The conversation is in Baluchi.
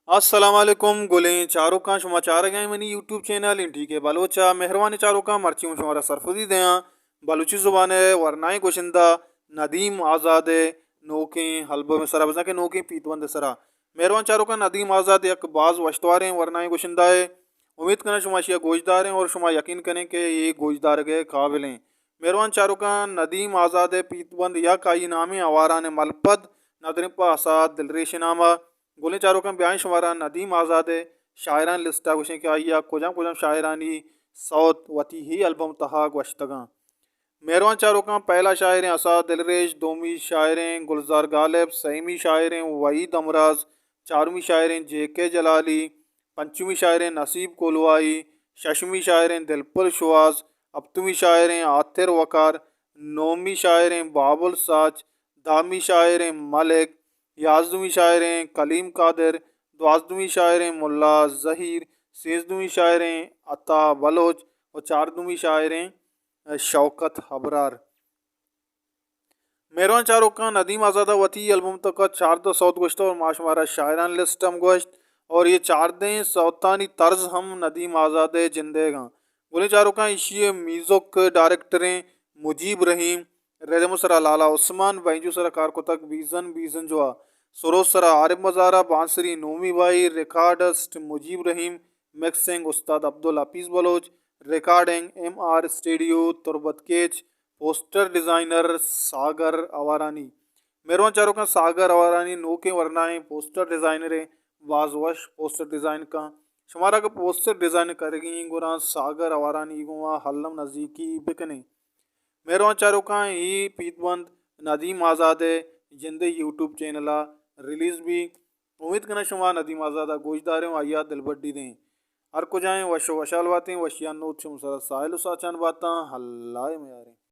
السلام علیکم گلیں چاروکاں، شما چارگ ءَ منی یوٹیوب چینل این ٹی کے بلوچ ءَ۔ مہروانیں چاروکاں، مرچی من شمارا سرپدی دیاں بلوچی زبان ءِ ورنائیں گوشندہ ندیم آزاد ءِ نوکیں البم ءِ سرا، بزاں کہ نوکیں پیت بند ءِ سرا۔ مہروان چاروکاں، ندیم آزاد یک باز وشتواریں ورنائیں گوشندہ ءِ۔ امیت کناں شما اشی ءَ گوشداریں اور شما یقین کنیں کہ اے گوشدارگ ءِ قابل ایں۔ مہروان چاروکاں، ندیم آزاد ءِ پیت بند یک آئی نامیں آواران ءِ ملپد ندریں پہ اسا دلریش ءِ نام ءَ۔ گلیں چاروکاں، بیائیں شمارا ندیم آزاد ءِ شاعرانی لسٹ ءَ گوشیں کہ آئی ءَ کجام کجام شاعرانی سوت وتی ہی البم تہا گوشتگاں۔ مہروان چاروکاں، پہلا شاعریں اسا دلریش، دومی شاعریں گلزار غالب، سیمی شاعریں وحید امراز، چارمی شاعریں جے کے جلالی، پنچمی شاعریں نصیب کولوائی، ششمی شاعریں دلپل شواز، ہپتمی شاعریں عاطر وقار، نومی شاعریں بابل ساچ، دہمی شاعریں ملک، یازدمی شاعریں کلیم قادر، دوازدمی شاعریں ملا زہیر، سیزدمی شاعریں عطا بلوچ و چاردمی شاعریں شوکت ابرار۔ مہروان چاروکاں، ندیم آزاد ءَ وتی البم تک ءَ چاردہ سوت گوشتہ اور ما شمارا شاعران لسٹ ہم گوشت اور یہ چاردہیں سوتانی طرز ہم ندیم آزاد ءِ جندیگاں۔ گلیں چاروکاں، ایشی ءِ میوزک ڈائریکٹریں مجیب رحیم، ردم سرا لالا عثمان، بینجو سرا کار کتگ بیزن بیزن جوا، سرو سرا عارف مزارا، بانسری نومی بائی، ریکارڈسٹ مجیب رحیم، مکسنگ استاد Abdulhafeez Baloch, recording M R studio Turbat Kech, poster designer Sagar Awarani. مہروان چاروکاں، ساگر آوارانی نوکیں ورنائیں پوسٹر ڈیزائنریں، باز وش پوسٹر ڈیزائن کاں۔ شمارا کہ پوسٹر ڈیزائن کرگی گڑا ساگر آوارانی گوں الم نزیکی بکنیں۔ مہروان چاروکاں، اے پیت بند ندیم آزاد ءِ جندے یوٹیوب چینل ءَ ریلیز بی۔ امیت کناں شما ندیم آزاد ءَ گوشداریں و آئی ءَ دلبڈی دیں۔ ہر کجائیں وش و وشحال باتیں، وشیانی نود شمے سرا ساہیل و ساچان باتاں۔ اللہ ءِ میاریں۔